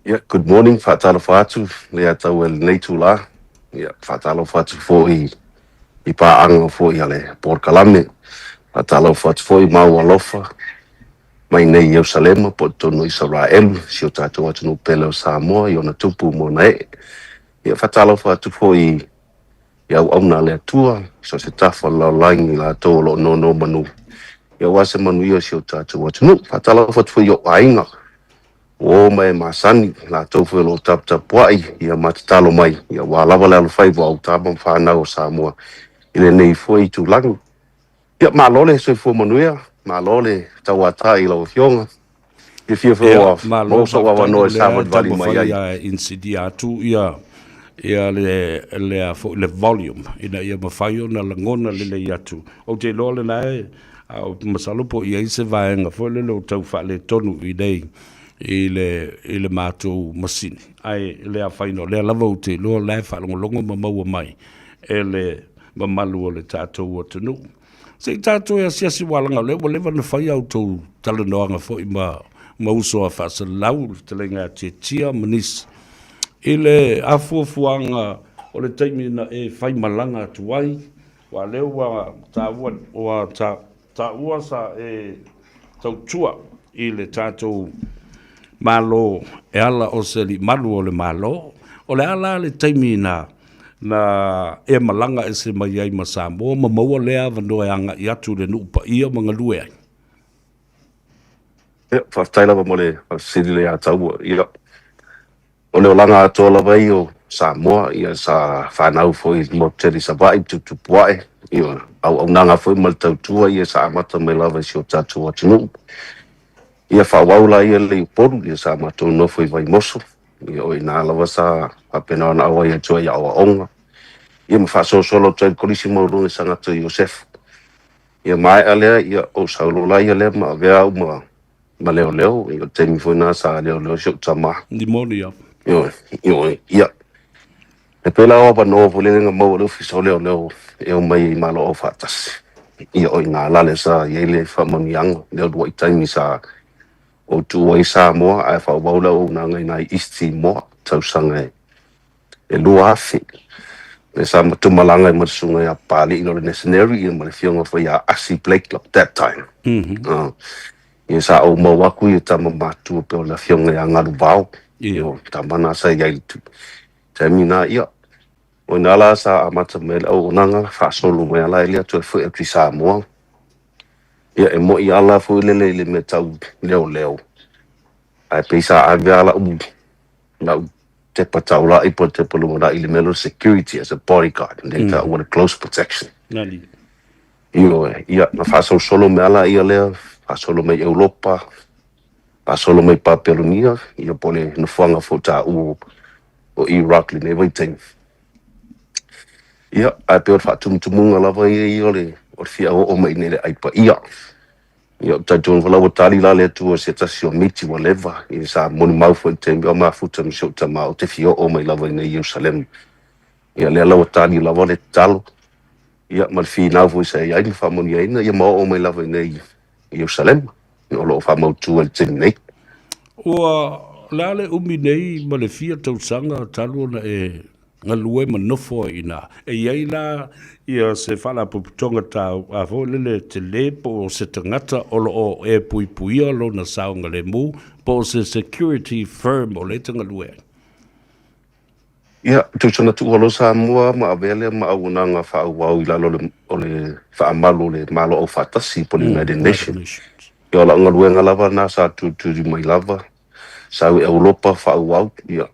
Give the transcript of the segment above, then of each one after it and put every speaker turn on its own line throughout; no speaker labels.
Yeah, good morning, faatalofa atu le atau e lenei itulā. Ia, faatalofa atu foi i paaga foi a le polokalame. Faatalofa atu foi ma ou alofa mai nei i Ierusalema po o totonu o Isaraelu, si o tatou atunuu pele o Samoa i ona tupu ma ona ee. Ia, faatalofa atu foi i auauna a le Atua, so o se tafa o le lalolagi i latou o lo o nonomanu, ia aua se manuia o si o tatou atunuu. Faatalofa atu foi i ou aiga, uo ma e masani, latou foi o lo o taputapuai ia ma tatalo mai, ia aua lava le alofaiva o au tama ma fanau o Samoa i lenei foi itulagi. Ia, malo le soifua manuia, malo le tauatai i lau Afioga. Fiafia foi
Ia,
ua
malo
maua sou
faafetai,
avanoa
o
e
lea e
savalivali mai
taumafai
ai.
lava e insidia atu ia ia le le a foi le volume ina ia mafai ona lagona lelei atu. Ou te iloa lena e a o masalo po o i ai se vaega foi lele o tau faaletonu i inei i le i le matou masini, ae le afaina o lea lava ou te iloa o la e faalogologo ma maua mai e le mamalu o le tatou atunuu. Se i tatou e asiasi ua laga o lea ua leva ona fai a outou talanoaga foi ma ma uso a faasalalau le fetalaiga ia Tietia ma nisi i le afuafuaga o le taimi na e faimalaga atu ai, aua o lea ua taua ua taua sa e tautua i le tatou Malo e ala o se alii malu o le Malo. O le a la le taimi na na e malaga ese mai ai ma Samoa ma maua lea avanoa e agai atu i le nuu paia ma galue ai?
Ia, faafetai lava mo le faafesili lea ia Taua. Ia, o le olaga atoa lava ia o Samoa, ia sa fanau foi i le motu tele i Savaii, tuputupuae, ia auaunaga foi ma le tautua ia sa amata mai lava i si o tatou atunuu. Ia faaauau la ia le i Upolu, ia sa matou nofo i Vaimoso, ia o i ina lava sa faapena ona auai atu ai i aoaoga, ia ma faasolosolo atu ai i le Kolisi Maualuga i Sagato Iosefa. Ia maea lea, ia ou sau loa la ia lea ma avea au ma ma leoleo, ia o le taimi foi lena sa leoleo si ou tama.
Nimonia.
Ioe, ioe, ia. E pei la o avanoa foi lele na maua e le Ofisa o Leoleo e omai ai Malo Aufaatasi. Ia o i ina la lea sa i ai le faamanuiaga, lea uluai taimi sa ou tuua ai Samoa ae faaauau le auaunaga i ina i East Timor, tausaga e 2000. Lea sa matou malaga ai ma le susuga ia Papalii Lole Neseneri ia ma le afioga foi ia Asi Blakelock that time. Ia sa ou maua atu ia tama matutua pei o le afioga ia Galuvao, ia o tama na sa i ai i le taimi na, ia o ina la sa amata mai ai le auaunaga, faasolo mai lava la e le toe foi atu i Samoa. Ia e moi lava la foi lele i le mea tau leoleo, ae pei sa ave lava lau lau tepa taulai po o le tepa lumanai i le mea lea o le security as a bodyguard, lea e taua le close protection.
Nani.
Ioe, ia, na faasolosolo mai lava ia lea, faasolo mai Europa, faasolo mai Papelonia, ia po o le nofoaga foi taua o Iraq i lenei vaitaimi. Ia, ae pei o le faatumutumuga lava ia ia o le o le fia oo mai i inei i le ai paia. Ia, ou te talitonu foi la ua tali la le Atua i se tasi o miti ua leva, ia sa molimau foi i le taimi o mafuta ma si ou tama ou te fia oo mai lava i inei i Ierusalema. Ia, lea la ua tali lava le tatalo. Ia, ma le finau foi sa i ai ma faamanuiaina, ia ma oo mai lava i inei i Ierusalema, o lo o faamautu ai i le taimi nei.
Ua o le a le umi nei ma le fia tausaga talu ona e galue ma nofo ai i ina. E i ai la ia se faalapotopotoga tau a foi lele tele po o se tagata o lo o e puipuia lona saogalemu po o se security firm o lea e te galue ai.
Ia, tusa na tuua loa Samoa ma avea lea ma auaunaga faaauau i lalo o le faamalu o le Malo Aufaatasi po o le United Nations. Ia, o lau galuega lava lena sa tulituli mai lava, sau i Europa faaauau, ia,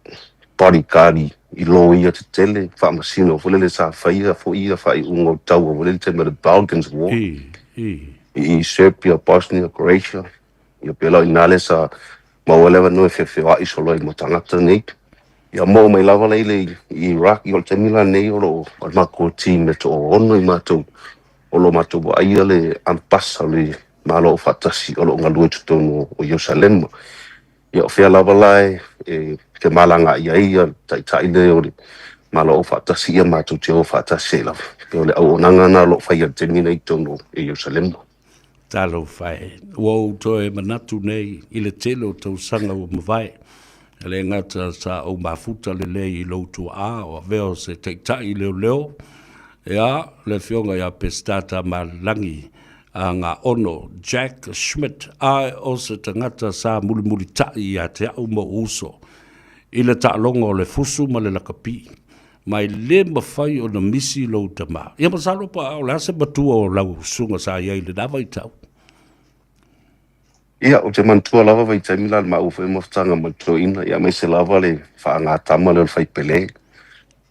bodyguard i loia tetele, faamasino foi lele sa faia foi ia faaiuga o taua foi lele i le taimi o le Balkans War i Serbia, Bosnia, Croatia. Ia pela o ina lea sa maua ai le avanoa e feofeoai solo ai ma tagata nei. Ia maua mai lava la i le i Iraq, ia o le taimi la nei o lo o le matou team e toaono i matou o lo o matou vaaia le ambassa o le Malo Aufaatasi o lo o galue i totonu o Ierusalema. Ia o fea lava la e femalagaai ai ia le taitai lea o le Malo Aufaatasi, ia matou te o faatasi ai lava. Pei o le auaunaga lena o lo o faia i le taimi nei i totonu o Ierusalema.
Talofa e, ua ou toe manatu nei i le tele o tausaga ua mavae. E le gata sa ou mafuta lelei i lou tuaa o avea o se taitai leoleo, ia, le afioga ia Peseta Tamalelagi a Gaono Jack Schmidt, ae o se tagata sa mulimulitai ia te au ma ou uso i le taaloga o le fusu ma le lakapi, ma e le mafai ona misi lou tama. Ia masalo po o le a se matua o lau susuga sa i ai i lena vaitau.
Ia, ou te manatua lava vaitaimi la le maua foi mafutaga ma le toeaina, ia aemaise lava le faagatama lea o le faipele.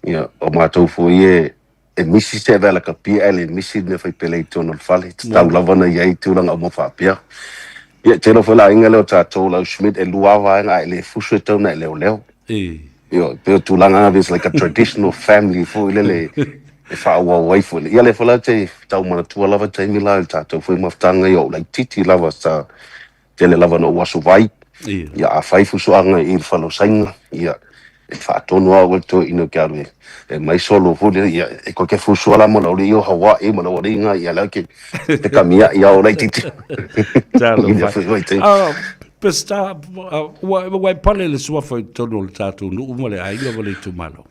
Ia, o matou foi e e misi se avea lakapi ae le misi le mea faipele i totonu o le fale, e tatau lava ona i ai tulaga uma faapea. Ia, e tele foi le aiga lea o tatou o le au Schmidt, e lua lava vaega, a e le fusu e tatau ona e leoleo. Ioe, e pei o tulaga na, it's like a traditional family foi lele e faaauau ai foi. Ia lea foi la te tau manatua lava taimi la i le tatou foi mafutaga ia o laitiiti lava sa tele lava na ou aso vai. Ia a fai fusuaga i le fale o Saina, ia e faatonu lava au e le toeaina ke alu e mai solo foi lele, ia e koe ke fusua la ma lau alii o Hawaii ma lau alii nga, ia lea ke kamia'i a o laitiiti.
Talofa. Ah, Peseta, ua, ua e pale le suafa i totonu o le tatou nuu ma le aiga ma le itumalo?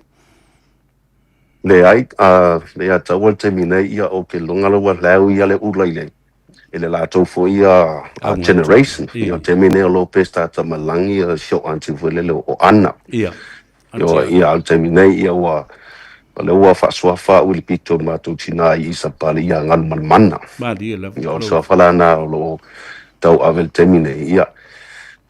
Leai, a le ia taua le taimi nei, ia o ke loga la ua lau ia le ula i le i le latou foi ia generation. Ia o taimi nei o lo Peseta Tamalagi ia si o aunty foi lele o Ana.
Ia.
Ia, ia o le taimi nei ia ua o lea ua faasuafa au i le pito o le matou tina i Isapale ia Galumalemana.
Malie lava.
Ia o le suafa lana o lo o tauave i le taimi nei. Ia,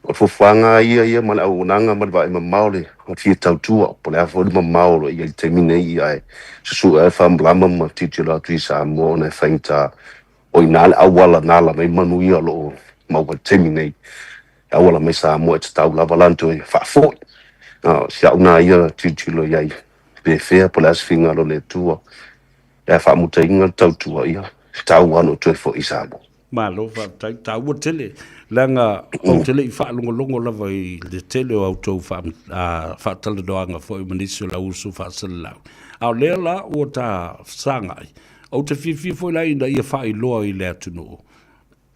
o le fuafuaga ia ia ma le auaunaga ma le vaai mamao le o le fia tautua, po o le a foi le mamao o lo o i ai i le taimi nei, ia ae susue ai le faamalama ma tilotilo atu i Samoa ona e faigata o i ina le auala na ala mai manuia o lo o maua i le taimi nei. E auala mai Samoa e tatau lava la ona toe faafoi. O si au na ia tilotilo i ai pe fea po o le a se finagalo o le Atua e faamutaina le tautua, ia, tatau lava ona ou toe foi i Samoa.
Malo faafetai, taua tele, leaga ou te le i faalogologo lava i le tele o a outou faatalanoaga foi ma nisi o lau uso faasalalau. A o lea la ua ta fesagai, ou te fiafia foi la ina ia faailoa i le atunuu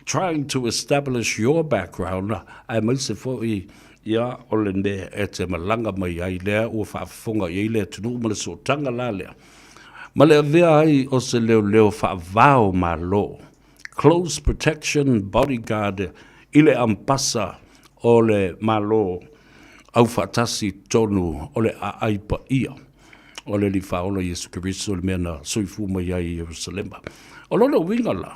trying to establish your background, aemaise foi ia o le mea e te malaga mai ai lea ua faafofoga i ai le atunuu ma le sootaga la lea ma le avea ai o se leoleo faavao Malo, close protection bodyguard, i le ampasa o le Malo Aufaatasi tonu o le aai paia o le Alii Faaola Iesu Keriso, le mea na soifua mai ai i Ierusalema. O lona uiga la,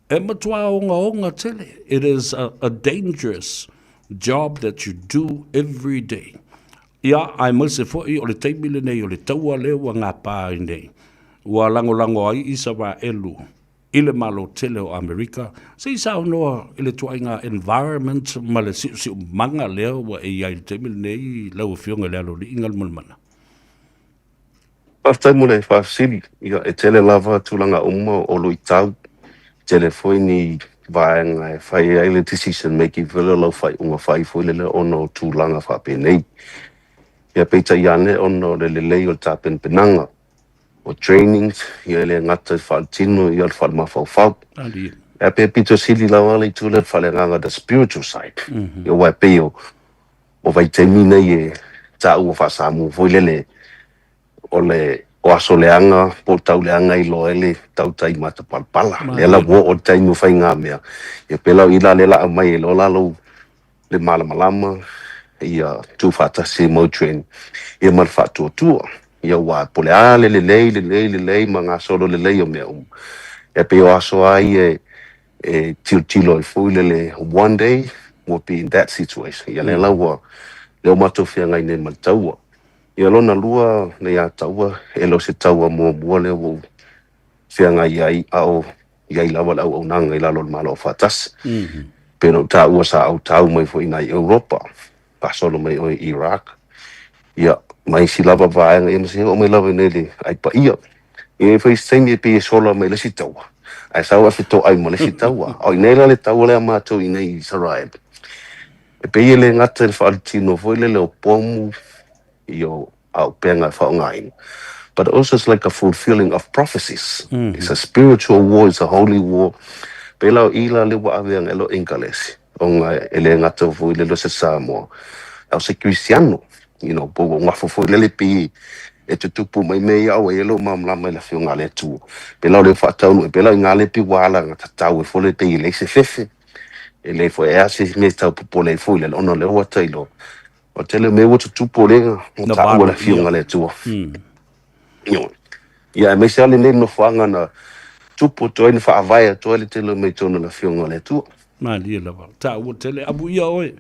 E matua ogaoga tele. It is a, a dangerous job that you do every day. Ia, aemaise foi o le taimi lenei o le taua lea ua gapa ai nei. Ua lagolago ai Isaraelu i le Malo tele o Amerika, se i saunoa i le tuaiga environment ma le siusiumaga lea ua e i ai i le taimi lenei lau Afioga i le Aloalii Galumalemana.
Faafetai mo le faafesili. Ia, e tele lava tulaga uma o luitau, e tele foi ni vaega e fai ai le decision making foi lea o lau faaiuga fai foi lele ona o tulaga faapenei. Ia, peitai ane ona o le lelei o le tapenapenaga o trainings, ia e le gata i le faaletino, ia o le faalemafaufau. Ae pei e pito sili lava le itu lea o le faaleagaga, the spiritual side. Ia, aua e pei o o vaitaimi nei e taua faa-Samoa foi lele o le o aso leaga po o tau leaga e iloa ai le tautai matapalapala. Lea la ua oo le taimi o faigamea, ia pei la o i la lea la aumai ai loa la lou le malamalama ia tuufaatasi ai mau trend ia ma le faatuatua. Ia aua po o le a le lelei, lelei, lelei ma gasolo lelei o mea uma, ia pei o aso lava ia e e tilotilo ai foi lele one day we'll be in that situation. Ia lea la ua lea ua matou feagai nei ma le taua. Ia lona lua nei a taua, e le o se taua muamua lea ua ou feagai ai a o i ai lava le auaunaga i lalo o le Malo Aufaatasi. Pei ona ou taua sa ou tau mai foi i nai Europa, faasolo mai oe i Iraq, ia, ma isi lava vaega, ia ma se oo mai lava i inei i le ai paia. Ia e fai se taimi e pei e sola mai le isi taua, ae sau ae fetoai ma le isi taua. A o inei la le taua lea a matou i inei i Israel, e pei e le gata i le faaletino foi lele o pomu, ia o auupega e faaaogaina, but also it's like a fulfilling of prophecies. It's a spiritual war, it's a holy war. Pei la o i la lea ua ave agai loa Enkalesi, ona e le gata foi lele o se Samoa. A o se Kerisiano, you know, po ua gafo foi lele pei e tutupu mai mea ia aua e le o malamalama i le Afioga a le Atua. Pela o le faataunuu e pela i ngā lepi ua alagatatau e fole pei e leai se fefe. E leai foi e a se mea e tau popole ai foi lele ona o lea ua tailo. O le tele o mea ua tutupu o lea ua
Na
taua le
valo ia.
Afioga a le Atua. Ioe. Ia aemaise lava lenei nofoaga na tupu atu ai na faavae atu ai le tele o mea i totonu o le Afioga a le Atua.
Malie lava. Taua tele. Amuia oe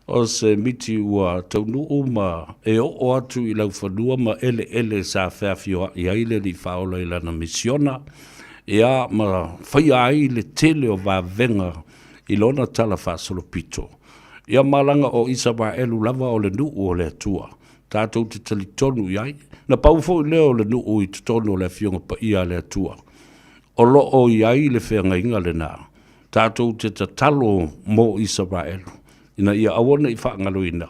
o se miti ua taunuu ma e oo atu i laufanua ma eleele sa feafioai ai le Alii Faaola i lana misiona, ia ma faia ai le tele o vavega i lona tala faasolopito. Ia ma laga o Isaraelu lava o le nuu o le Atua, tatou te talitonu i ai. Na pau foi lea o le nuu i totonu o le Afioga Paia a le Atua. O lo o i ai le feagaiga lena. Tatou te tatalo mo Isaraelu, ina ia aua ne i faagaloina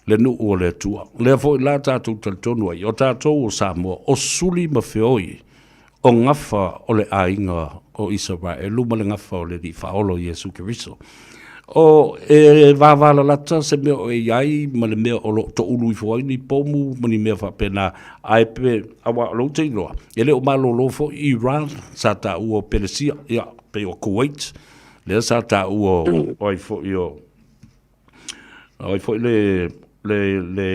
le nuu o le Atua. Lea foi la tatou talitonu ai, o tatou o Samoa, o suli ma feoi o gafa o le aiga o Isaraelu ma le gafa o le Alii Faaola o Iesu Keriso. O e vavalalata se mea o e i ai ma le mea o lo o toulu ifo ai ni pomu ma ni mea faapena, ae pe, aua o lou te iloa, e le o malolo foi Iran, sa taua o Pelesia, ia, pei o Kuwait, lea sa taua o ai foi o, o ai foi le, le, le,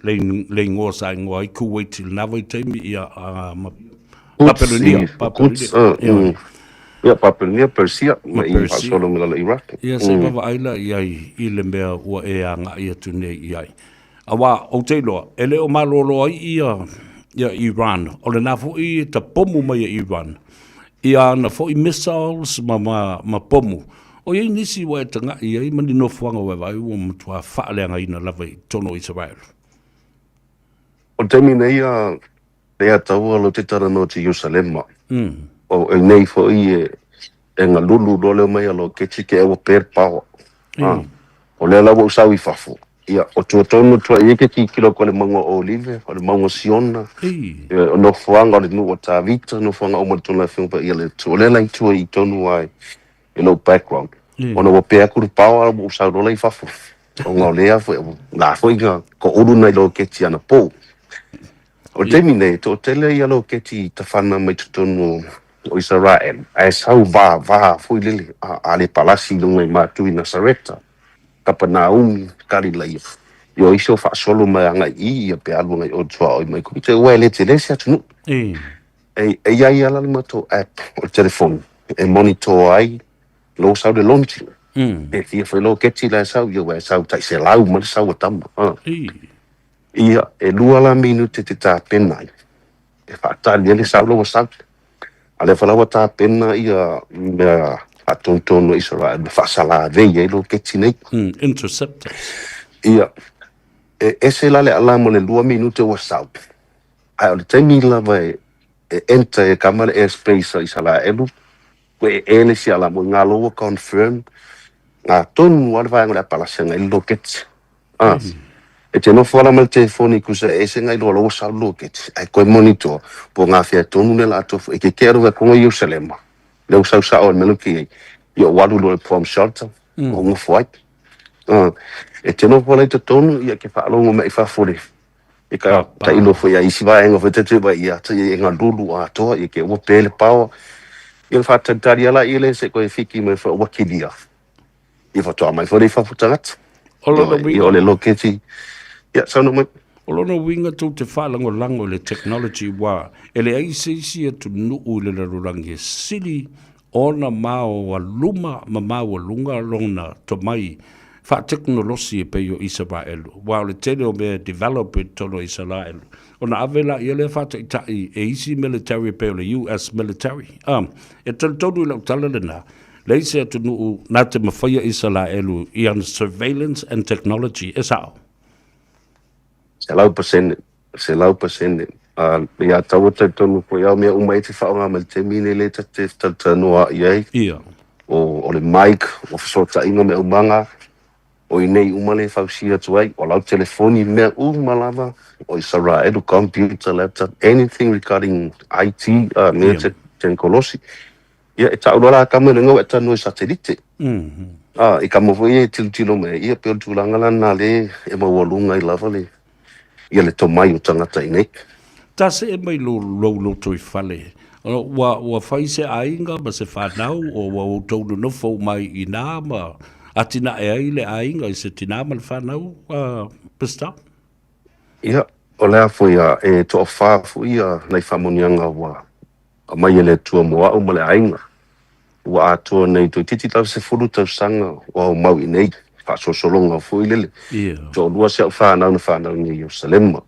le, le igoa sa igoa ai Kuwait i lena vaitaimi, ia, ma Papelonia, Papelonia.
Quds, ia, Papelonia, Persia, ma i faasolo mai lalo Iraq.
Ia, se i vaavaai la i ai i le mea ua e agai atu nei i ai. Aua, ou te iloa, e le o malolo ai ia, ia Iran, o lena foi e tapomu mai e Iran, ia ana foi missiles ma, ma, ma pomu. O i ai nisi ua e tagai i ai ma ni nofoaga ua e vaai ua matua faaleagaina lava i totonu o Isaraelu?
O le taimi nei a lea taua lo te talanoa atu i Ierusalema, o nei foi e, e galulu loa lea mai a lo keti ke ua pe le paoa. Ah, o lea la ua ou sau i fafo. Ia, o tua tonu atu ai ke kikilo ko le mauga o Olive, o le mauga o Siona, ia, o nofoaga o le nuu o Tavita, nofoaga uma i tonu le Afioga Paia le Atua. O lea la i tua i tonu ai i lou background. Ona ua pe atu le paoa ua ou sau loa la i fafo. Ona o lea foi, la foi na toulu nai loketi anapo. O le taimi nei, toatele ia loketi i tafana mai totonu o Isaraelu, ae sau vava foi lele, a le palasi i luga i Matu i Nasareta, Kapanaumi, Kalilaia. Ia o isi o faasolo mai agai i ia pe alu agai o tuaoi mai ko te ua e le tele se atunuu. E i ai ala le matou app o le telefoni e monitor ai lou sau le launching. E fia foi loketi la e sau, ia ua e sau tai 100 ma le sau a tama. Ia, e lua la minute te tapena ai, e faatali ai le sau la ua sau. A lea foi la ua tapena ia mea faatonutonu a Isaraelu e faasalavei ai loketi nei.
Interceptors.
Ia, e ese la le alarm o le lua minute ua sau, ae o le taimi lava e enter e kama le airspace a Isaraelu, ua e e le isi alarm, ua galo ua confirm, ngā tonu lava le vaega o le apalasi agai i le loketi. A, e te nofo ala ma le telefoni kusa e ese ngai loa loa sau loketi, ae koe monitor, po ngā whea tonu le la atoa fo, e ke ke aru konga Yerusalema, le u sau sao e melo ki ai, i o walu loa le bomb shelter, o ngofo ai. A, e te nofo ala i totonu, ia ke whaalongo mai fafo le, e ka tailo fo ia isi vaenga fo te te vai ia te e ngā lulu atoa, ia ke ua pele paoa, ia le whātalitali ala i le se koe whiki mai fo wakilia. I whatoa mai fo le fafo tagata.
O lona
Ia,
uiga.
o le loketi. Ia, saunoa mai.
O lona uiga tou te faalagolago i le technology ua e leai se isi atunuu i le lalolagi e sili ona maoaluma ma maualuga lona tomai faatekonolosi e pei o Isaraelu, aua o le tele o mea e develop i totonu o Isaraelu, ona ave laia lea faataitai e isi military e pei o le US military. E talitonu i lau tala lena, leai se atunuu na te mafaia Isaraelu i ana surveillance and technology, e sao?
100%, 100%. Ia taua talitonu foi au mea uma e te whaonga mai le taimi nei le ta te talatalanoa i ai. O le mic, o fesootaiga me aumaga, o i nei uma le fausia atu ai, o lau telefoni mea uma lava, o Isaraelu, computer, laptop, anything regarding IT, mea te tekonolosi. Ia, e tau loa la kama le ngau e tanoa i satelite. I kama foi ia e tilotilo mai ai, ia pei o le tulaga la lena lea e maualuga ai lava le, ia le tomai o tagata i inei.
Ta see mai lou lou lotoifale, ua ua fai se aiga ma se fanau o ua outou nonofo uma ai i ina ma atinae ai le aiga i se tinā ma le fanau, Mister?
Ia, o le a foi a, e toafa foi ia nai faamanuiaga ua aumai e le Atua mo a'u ma le aiga. Ua atoa nei toeitiiti lava 10 tausaga o aumau i inei, faasolosologa foi lele. Toalua si a'u fanau na fanau i Ierusalema.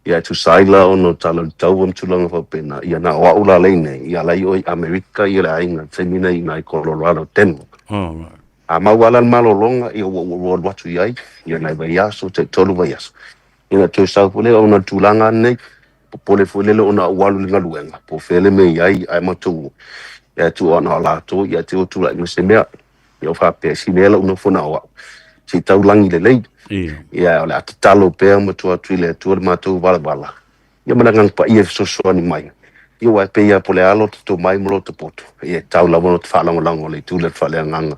Ia e tusa ai la ona o tala o le taua ma tulaga faapena, ia na o a'u la lea i inei, ia la i o i Amerika ia le aiga i le taimi nei i ina i Colorado, Denver. A maua la le malologa, ia ua ou alu atu i ai, ia nai vaiaso, taitolu vaiaso. Ia na toe sau foi lea ona o le tulaga lenei, popole foi lele ona ou alu i le galuega, po o fea le mea e i ai, ae matou e atu o na o latou, ia te o tulai mai se mea. Ia o faapea, si mea lau nofo na o au, se i taulagi lelei. Ia o le a tatalo pea ma tua atu i le Atua le matou valavala. Ia ma le Agaga Paia e fesoasoani mai. Ia aua e pei lava po o le a lota tomai ma lota poto, ia e tatau lava ona faalagolago i le itu lea o le faaleagaga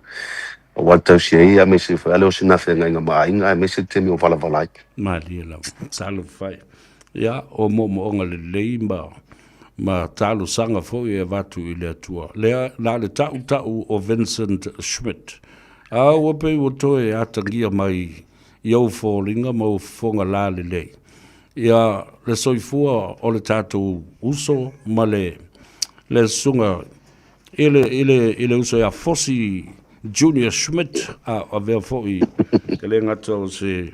aua le tausia ai aemaise foi a lea o sina feagaiga ma aiga aemaise le taimi o valavala ai.
Malie lava. Talofa e. Ia, o moomooga lelei ma ma talosaga foi e avatu i le Atua. Lea, na o le tautau o Vincent Schmidt. A ua pei ua toe atagia mai i ou foliga ma ou fofoga lalelei. Ia, le soifua o le tatou uso ma le le susuga i le, i le, i le uso ia Fosi Junior Schmidt, a avea foi e le gata o se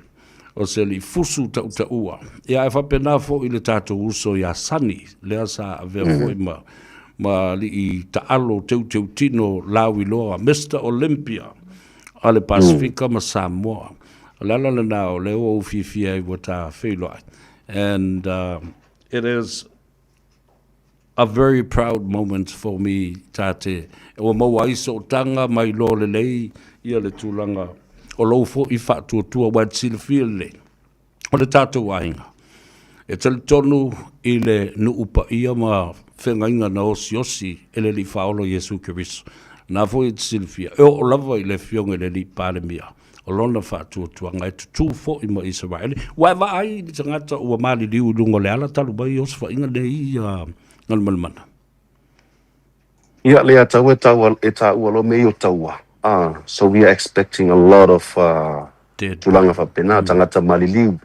o se alii fusu tautaua. Ia, ae faapena foi le tatou uso ia Sani, lea sa avea foi ma, ma alii taalo teuteutino lauiloa, Mister Olympia a le Pasifika ma Samoa. O le ala lena o lea ua ou fiafia ai ua ta feiloai. And it is a very proud moment for me ta te ua maua ai sootaga mai loa lelei ia le tulaga o lou foi faatuatua ua e silafia lelei o le tatou aiga e talitonu i le nuu paia ma feagaiga na osiosi e le Alii Faaola Iesu Keriso. Na foi e te silafia, e oo lava i le Afioga i le Alii Palemia o lona faatuatuaga e tutū foi ma Isaraele. Ua e vaai i le tagata ua maliliu i luga o le ala talu mai osofaiga nei ia Galumalemana?
Ia, le atau e taua, e taua loa mea ia o taua. So we are expecting a lot of
Dead.
tulaga faapena, tagata maliliu,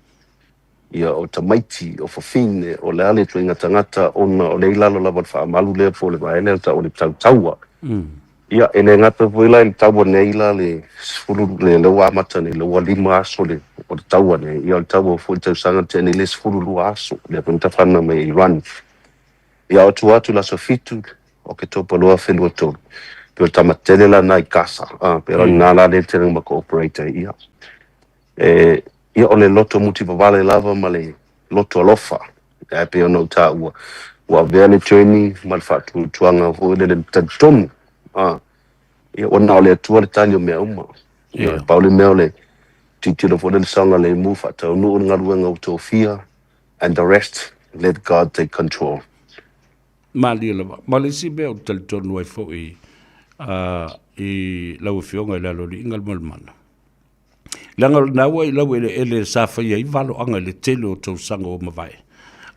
ia o tamaiti, o fafine, o le a le ituaiga tagata ona o lea i lalo lava o le faamalu lea po o le vae lea o tau o le tautaua. Ia, e le gata foi la i le taua nei la le 10, le lea ua amata nei, lea ua 5 aso le, o le taua nei, ia o le taua foi i le tausaga na tea nei le 12 aso, lea foi na tafana mai e Iran. Ia, o tua atu i le aso 7 o Oketopa 2023, pei o le tama tele la lena i Gaza, a, pei o lena la lea e tele ma cooperate ai, ia. E, ia o le loto mutivavale lava ma le loto alofa, ae pei ona ou taua, ua avea le journey ma le faatuatuaga foi lele le talitonu, a, ia ua na o le Atua le tali o mea uma. Ia, pau le mea o le tilotilo foi lele saogalemu, faataunuu le galuega ua tofia, and the rest, let God take control.
Malie lava. Ma le isi mea ou te talitonu ai foi i lau Afioga i le Aloalii Galumalemana, Leaga o lena ua i lau eleele sa fai ai valoaga i le tele o tausaga ua mavae,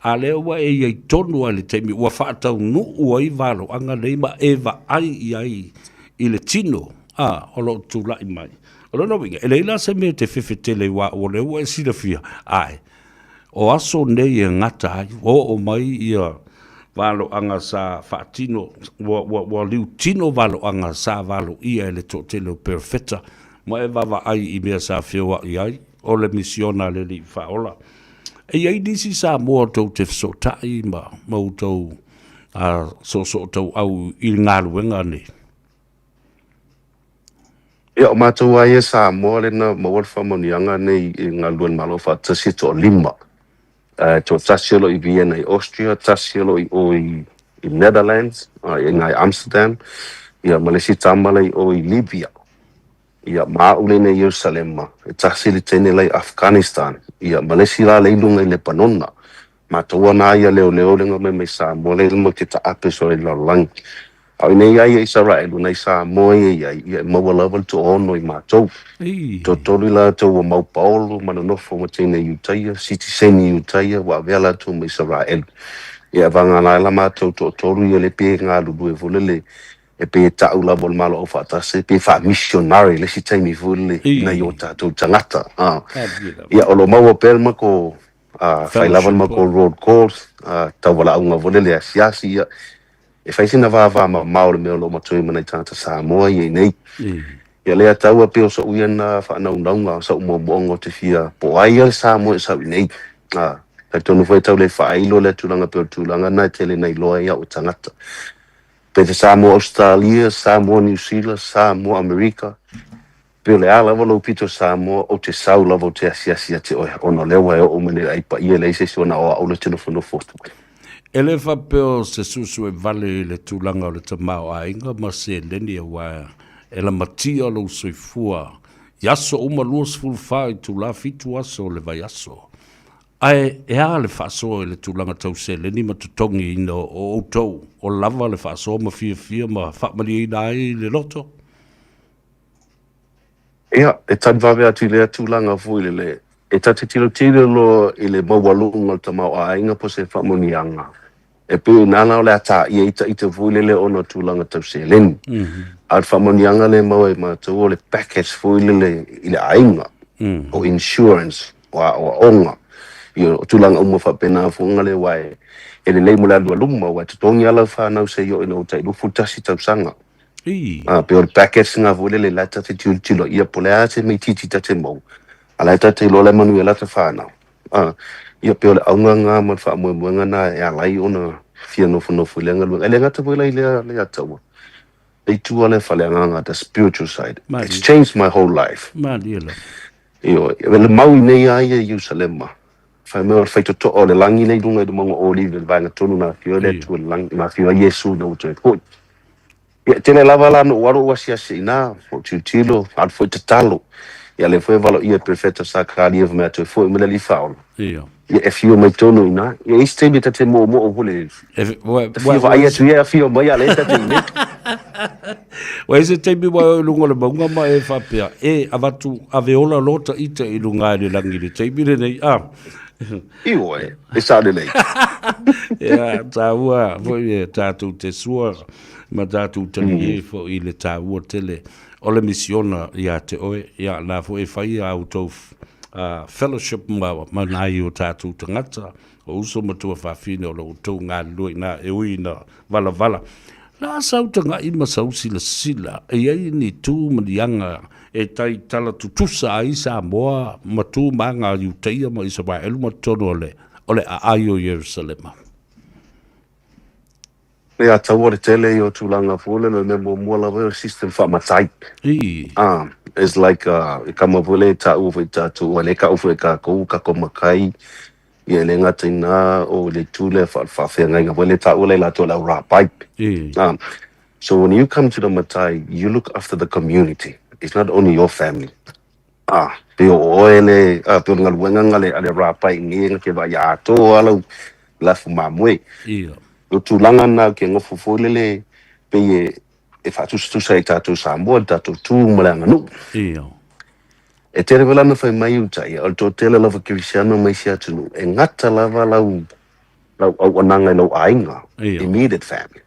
a lea ua e i ai tonu lava i le taimi ua faataunuu ai valoaga nei ma e vaai i ai i le tino, a, o lo o tulai mai. O lona uiga, e leai la se mea e te fefe tele aua o lea ua e silafia, ʻae, O aso nei e gata ai, ua oo mai ia valoaga sa faatino, ua, ua, ua liutino valoaga sa valoia e le toatele o perofeta, ma e vaavaai i mea sa feoai ai, o le misiona a le Alii Faaola. E i ai nisi Samoa tou te fesootai ma, ma outou soosootauau i le galuega nei?
Ia, o matou lava ia Samoa lea na maua le faamanuiaga nei i galulue i le Malo Faatasi e toalima. E toatasi o lo o i Vienna i Austria, tasi o lo o i o i Netherlands, i ina i Amsterdam, ia ma le isi tama la i o i Libya. Ia, ma au lea i Ierusalema, e tasi le teine la i Afghanistan, ia ma le isi la lea i luga i Lepanona. Matou ana ia leoleo le mai mai Samoa lea matou te taape solo i le lalolagi. A o i inei ai Isaraelu nai Samoa ia i ai, ia e maua lava le toaono i matou. Toatolu i latou ua mau paolo ma nonofo ma teine Iutaia, sitiseni Iutaia, ua avea latou ma Isaraelu. Ia e vagana ai la matou toatolu ia le pe galulue foi lele e pei e ta'u lava o le Malo Aufaatasi, e pei e faa-missionary i le isi taimi foi lele i nai o tatou tagata. Ia o lo o maua pea le matou fai lava le matou road calls, tauvalaauga foi lele asiasi, ia e fai sina vavamamao i le mea o lo o matoe ma nai tagata Samoa ia i inei. Ia lea taua pei o so'u ia na faanaunauga o sa'u moomooga ou te fia po o ai ia le Samoa e sau iinei. Talitonu foi e tau le faailo lea tulaga pei o le tulaga lena e tele na iloa ai au e tagata. Pe te Samoa Ausetalia, Samoa Niu Sila, Samoa Amerika, pe o le a lava lou pito Samoa, ou te sau lava ou te asiasi ia te oe, ona o lea ua e oo mai nei i le ai paia, e leai se isi o na o au lea te nofonofo atu ai.
E le faapea o se susu e vale i le tulaga o le tamaoaiga ma seleni aua e lamatia lou soifua i aso uma 24 itula 7 aso o le vaiaso. Ae e a le faasoa i le tulaga tau seleni ma totogiina o outou o lava le faasoa ma fiafia ma faamalieina ai le loto?
Ia, e tali vave atu i lea tulaga foi lele, e ta te tilotilo loa i le maualuga o le tamaoaiga po o se faamanuiaga, e pei o i ina la o le a tāia ai ita foi lele ona o tulaga tau seleni. A o le faamanuiaga lea e maua e matou o le package foi lele i le aiga, o insurance, o aoaoga, ia o tulaga uma faapena foi lea aua e lelei mo le alualuma, aua e totogi lava lau fanau seia oo ina ua tai 21 tausaga. A pei o le package lena foi lele la e ta te tilotilo ia po o le a se mea itiiti ta te maua, a la e ta te iloa la e manuia lata fanau. Ia pei o le auga lena ma le faamoemoega lena e ala ai ona fia nofonofo i lea galuega. E le gata foi la i lea Leiataua, le itu lava lea faaleagaga, the spiritual side. It's changed my whole life.
Malie lava.
Ioe, le mau i nei a ia i Ierusalema, fai mai o le faitotoa o le lagi lea i luga i le mauga o Olive i le vaega tonu na afio ai le Atua i le lagi, na afio ai Iesu ina ua toe foi. Ia, e tele lava la na ou alu ou asiasi i ina, ou tilotilo, alu foi tatalo. Ia, lea foi e valoia e Perofeta Sakaria fai mai a toe foi mai le Alii Faaola.
Ia,
e afio mai tonu i ina. Ia, isi taimi ta te moomoo foi le,
E,
ta fia vaai atu ia e afio mai a o lea ta te i nei.
Ua i ai se taimi ua e oo i luga o le mauga ma e faapea, e avatu ave ola loa ta ita i luga i le lagi i le taimi lenei, a.
Ioe, e sao lelei.
Ia, taua foi e tatou te sua ma tatou talie foi i le taua tele o le misiona ia te oe. Ia, na foi e fai a outou fellowship ma nai o tatou tagata, o uso ma tuafafine o lo outou galulue i ina, e ui ina valavala. La sau taga'i ma sau silasila, e i ai ni tu ma ni aga e tai tala tutusa ai Samoa ma tu ma aga a Iutaia ma Isaraelu ma totonu o le, o le aai o Ierusalema.
Ia taua le tele ia o tulaga foi lele, o le mea muamua lava ia o le system faamatai. It's like e kama foi lea e taua foi e tatou, aua lea e kau foi e kakou, kako makai, ia e le gata i na o le itu lea faafeagaiga foi lea e taua lea e latou o le au rapai. So when you come to the matai, you look after the community. It's not only your family. Pei o oe le, pei o le galuega na a le rapai i nei na te vaai atoa lau lafu mamoe. O tulaga na ke nofo foi lele pei e faatusatusa ai tatou Samoa i le tatou tu ma le aganuu. E tele foi la na fai mai uta ia, o le toatele lava kerisiano ma isi atunuu, e gata lava lau lau auaunaga i lou aiga, immediate family.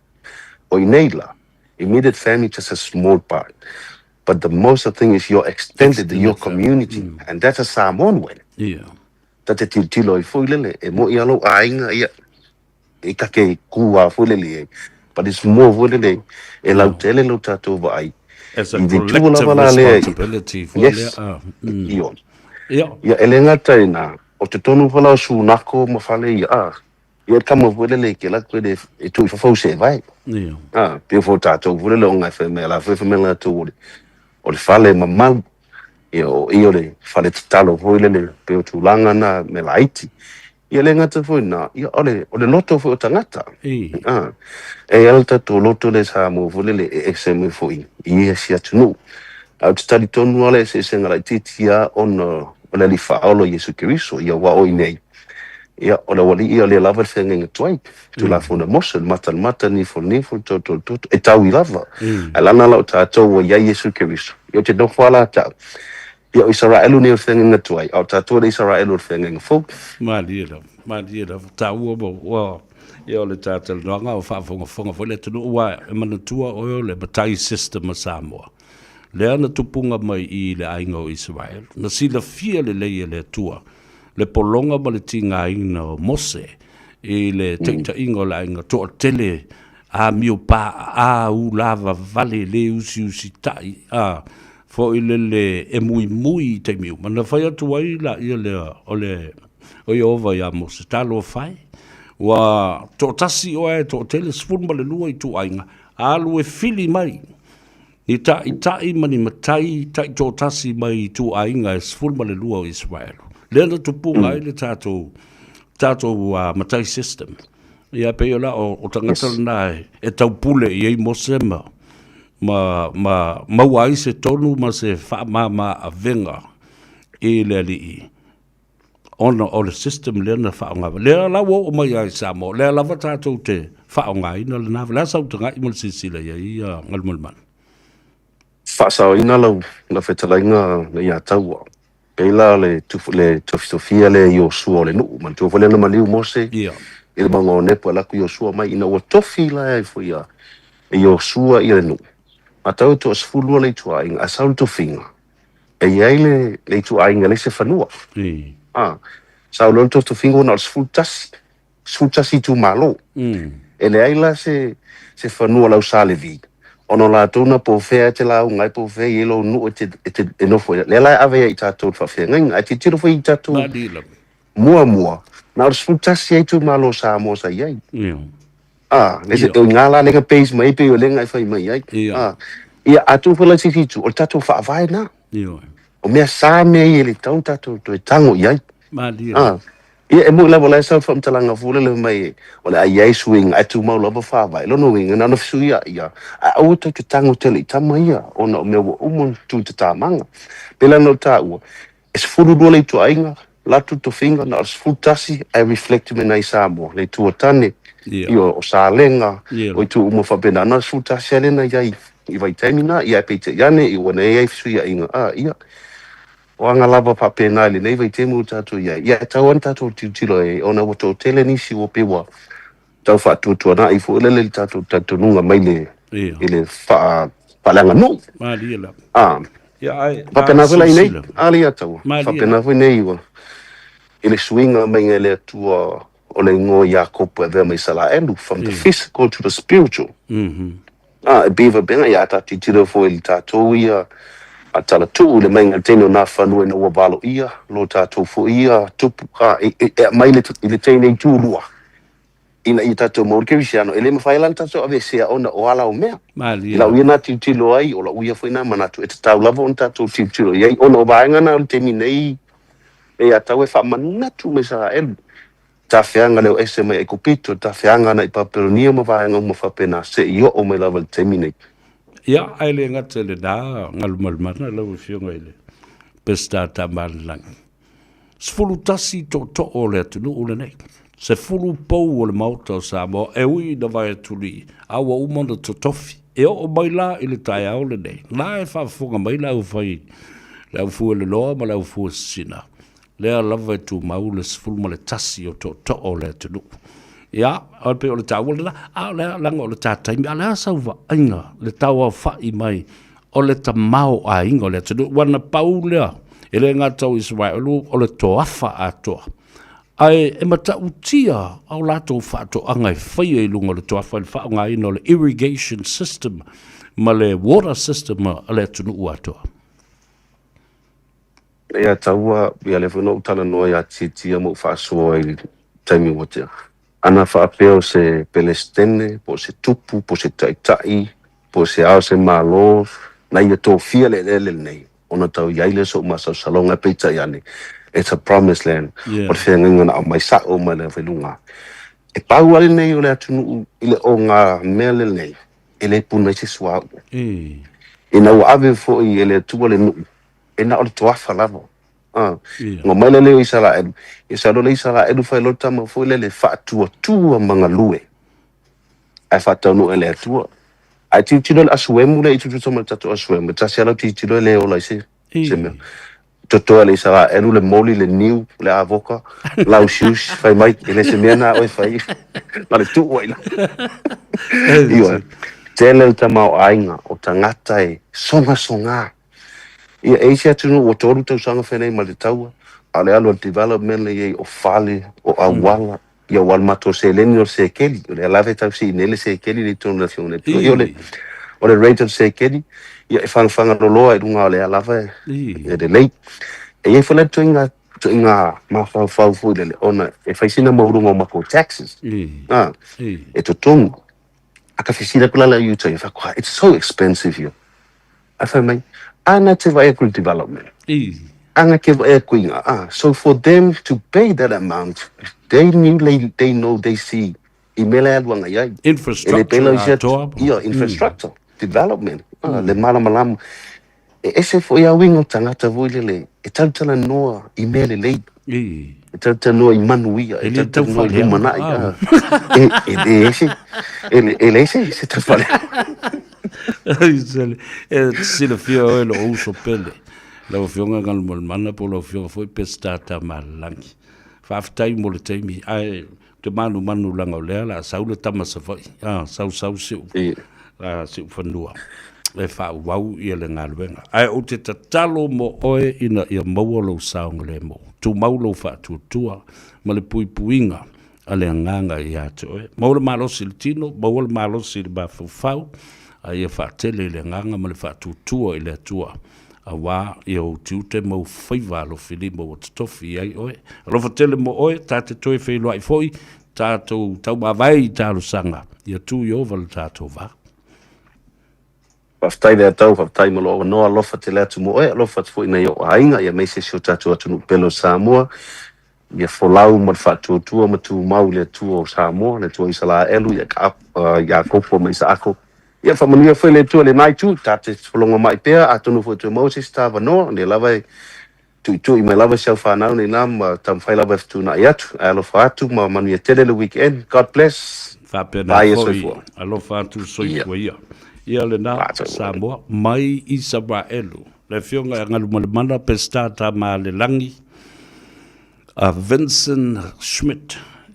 O i nei la, immediate family just a small part, but the most thing is your extended, your community, and that's a Samoan way. Ta te tilotilo ai foi lele, e moi lava lou aiga, ia, e take kū a foi lele ai. But it's more foi lele, e lautele lo tatou vaai.
As a collective responsibility foi lea.
Yes. Ioe. Ia, e le gata i na, o totonu foi la o sunako ma fale ia, ia e kama foi lele ke la koe le e tuu i fafo se vai. Pei foi o tatou foi lele o ngai fai mai la foi fai mai latou o le fale mamau. Ia o i o le fale tatalo foi lele pei o tulaga na me laiti. Ia le gata foi na, ia o le loto foi o tagata. E i ai le tatou loto lea Samoa foi lele e ese mai foi i isi atunuu. Ae ou te talitonu lava le eseesega laitiiti lava ona o le Alii Faaola o Iesu Keriso, ia aua o i nei. Ia, o le aualii ia o lea lava e le feagaiga tuai, Tulafono a Mose, o le mata i le mata, le nifo i le nifo, le toto i le toto, e taui lava. Ae leaga la o tatou ua i ai Iesu Keriso, ia ou te nofo lava la tau, ia o Isaraelu nei o le feagaiga tuai, a o tatou le Isaraelu o le feagaiga fou.
Malie lava, malie lava. Taua ma ua ia o le talatalanoaga o faafogafoga foi le atunuu aua e manatua oe o le matai system a Samoa. Lea na tupuga mai i le aiga o Isaraelu, na silafia lelei e le Atua le pologa ma le tigaina o Mose i le taitaiga o le aiga toatele amio paaa ulava vale le usiusitai a foi lele e muimui i taimi uma. Na fai atu ai laia lea o le o Ieova iā Mose, Talofa e, ua toatasi oe ae toatele, 12 ituaiga, alu e fili mai Ni ta'ita'i ma ni matai ta'itoatasi mai ituaiga e 12 o Iseraelu. Lea na tupuga ai le tatou, tatou matai system. Ia pei o la o, o tagata lena e, e taupule i ai Mose ma, ma, ma maua ai se tonu ma se faamama avega i le Alii ona o le system lea na faaaoga. Lea la ua oo mai lava i Samoa, lea lava tatou te faaaogaina lena. O le a sau taga'i ma le silasila i ai ia Galumalemana?
Faasaoina lau lau fetalaiga ia Taua. Pei la le le tofitofia lea i Iosua o le nuu. Manatua foi lea na maliu Mose i le mauga o Nepo e alu atu Iosua mai ina ua tofi la e foi ia Iosua ia le nuu. Matau e toa 12 le ituaiga ae sau le tofiga E i ai le le ituaiga e leai se fanua. A, sau loa le totofiga ua na o le 11, 11 itumalo. E leai la se se fanua o le au Sa Levi, ona o latou na po o fea e te lauga ai po o fea e i ai lou nuu e te e te e nofo ai. Lea la e ave ai ia i tatou le faafeagaiga. Ae tilotilo foi i tatou muamua, na o le 11 lava itumalo o Samoa sa i ai. A, le se, o ina la lea na base mai ai pei o lea na e fai mai ai. A, ia, a tuu foi la i se isi itu, o le tatou faavae lena. O mea sa mea ia e le tatau ona tatou toe tago i ai. A, ia, e moni lava o la e sau le faamatalaga foi lele fai mai o le a i ai suiga ae tumau lava faavae. Lona uiga, na ona fesuiai lava, ae aua tatou te tago tele i tama ia ona o mea ua uma ona tu i tatamaga. Pei la ona ou taua, E 12 le ituaiga, latou tofiga na o le 11 ae reflect mai na i Samoa, le Itu o Tane, ia o Salega, o itu uma faapena, na o le 11 lava lea na i ai i vaitaimi na, ia ae peitai ane ua na i ai fesuiaiga, a ia, o aga lava faapena i lenei vaitaimi ua tatou i ai, ia e tatau lava ona tatou tilotilo i ai ona ua toatele nisi ua pei ua tau faatuatuanai foi lele i le tatou talitonuga mai le i le faa faaleaganuu.
Malie lava.
A.
Ia ai
faapena foi la i nei, a le ia taua. Faapena foi nei ua i le suiga mai e le Atua o le igoa Iakopo e avea ma Isaraelu, from the physical to the spiritual. A, e pei e faapena, ia a ta tilotilo foi i le tatou ia a talatuu i le maiga i le teine o nā fanua ina ua valoia lo tatou foi ia tupu, a, e, e, e aumai i le teine i tulua, ina ia tatou maua le kerisiano, e le mafai la ona tatou aveesea ona o ala o mea.
Malie
I lau ia na tilotilo ai, o lau ia foi na manatu, e tatau lava ona tatou tilotilo i ai, ona o vaega na o le taimi nei, e ia tau e faamanatu mai Isaraelu, tafeaga lea o ese mai Aikupito, tafeaga ana i Papelonia ma vaega uma faapena, se i oo mai lava i le taimi nei.
Ia, ae le gata i lena, Galumalemana, lau Afioga i le Peseta Tamaalelagi. 11 tootoo o le atunuu lenei, 10 pou o le Maota o Samoa, e ui ina vaeatulii, a ua uma ona totofi. E oo mai la i le taeao lenei, la e faafofoga mai le aufai, le aufueloloa ma le aufuesina, lea lava e tumau le 11 o tootoo o le atunuu. Ia, e pei o le taua lena, a o le a, leaga o le ta taimi, a o le a sau vaaiga, le tauaofa'i mai o le tamaoaiga o le atunuu, aua na pau lea, e le gata o Isaraelu, o le toafa atoa. Ae e matautia au latou faatoaga e faia i luga o le toafa i le faaaogaina o le irrigation system ma le water system a le atunuu atoa.
Ia taua, ia lea foi na ou talanoa ia Titia ma ou faasoa i le taimi ua tea. Ana faapea o se Pelesitene, po o se tupu, po o se taitai, po o se ao se Malo, na ia tofia le eleele lenei, ona tau i ai lea o sou masalosaloga, ae peitai ane, it's a promised land, o le feagaiga na aumai sao mai lava i luga. E pau lava lenei o le atunuu i le ogamea lenei, e le puna ai se suauu. Ina ua ave foi e le Atua le nuu, e na o le toafa lava. A, ona omai la lea o Isaraelu, ia sau loa le Isaraelu fai loa le tama foi lele faatuatua ma galue, ae faataunuu e le Atua. Ae tilotilo i le asuemu lea i tutusa ma le tatou asuemu, e tasi lava lau tilotilo e le ola ai se se mea. Totoe a le Isaraelu le moli, le niu, le avoka, lausiusi, fai mai, e le se mea na oe fai, na le tuu ai la. Ioe, tele le tamaoaiga o tagata e sogasoga. Ia, e i ai se atunuu ua 3 tausaga fenei ma le taua, a o le alu a le development lea i ai o fale, o auala, ia ua alu matou seleni o le sekeli, o lea lava e tau sii nei le sekeli i totonu o le Afioga i le Atua. Ia, o le, o le rate o le sekeli, ia e fagafagaloloa i luga o lea lava e, e lelei. E i ai foi la ituaiga, ituaiga mafaufau foi lele, ona e fai sina maualuga o matou taxes, a, e totogi. A ka fesili atu la le au Utah, fai atu, it's so expensive here. Ae fai mai, ana te vaai atu i le development. Ana ke vaai atu i ngā, ah, so for them to pay that amount, they knew, they, they know, they see, i mea la e alu agai ai. E le pēlā
Infrastructure
i se atu,
atoa.
ia, infrastructure, development, ah, le malamalama. E ese foi a uiga o tagata foi lele, e talatalanoa i mea lelei. E talatalanoa i manuia,
E
e
le tau
talatalanoa i
faaleaga.
lumanai. Ah, e, e le ese, e le, e leai se, se tau faaleaga.
E silafia oe lou uso pele, lau Afioga Galumalemana po o lau Afioga foi Peseta Tamaalelagi. Faafetai mo le taimi, ae ou te manumanu leaga o lea o le a sau le tama Savaii, a, sau sau si ou, a, si ou fanua e faaauau ia le galuega. Ae ou te tatalo mo oe ina ia maua lou saogalemu, tumau lou faatuatua ma le puipuiga a le Agaga ia te oe. Maua le malosi i le tino, maua le malosi i le mafaufau, a ia faatele i le Agaga ma le faatuatua i le Atua, auā ia ou tiute ma ou faiva alofilima ua totofi i ai oe. Alofa tele mo oe, ta te toe feiloai foi, tatou taumavae i talosaga, ia tu Ieova le tatou va.
Faafetai le Atau, faafetai mo lou avanoa, alofa tele atu mo oe, alofa atu foi i nai ou aiga, ia aemaise si o tatou atunuu pele o Samoa, ia folau ma le faatuatua ma tumau i le Atua o Samoa, le Atua o Isalaelu, ia Iakopo ma Isaako. Ia faamanuia foi le Atua i lena itu, ta te fologomai pea, atonu foi e toe maua se isi ta avanoa, o lea lava e tuitui mai lava si au fanau nei na ma taumafai lava e fetuunai atu. Ae alofa atu ma manuia tele le weekend. God bless.
Faapena
Bye ia
foi,
soifua.
alofa atu
Ia.
soifua ia. Ia lena,
Bye soifua.
Samoa, mai Isaraelu. Le Afioga ia Galumalemana Peseta Tamaalelagi, a Vincent Schmidt.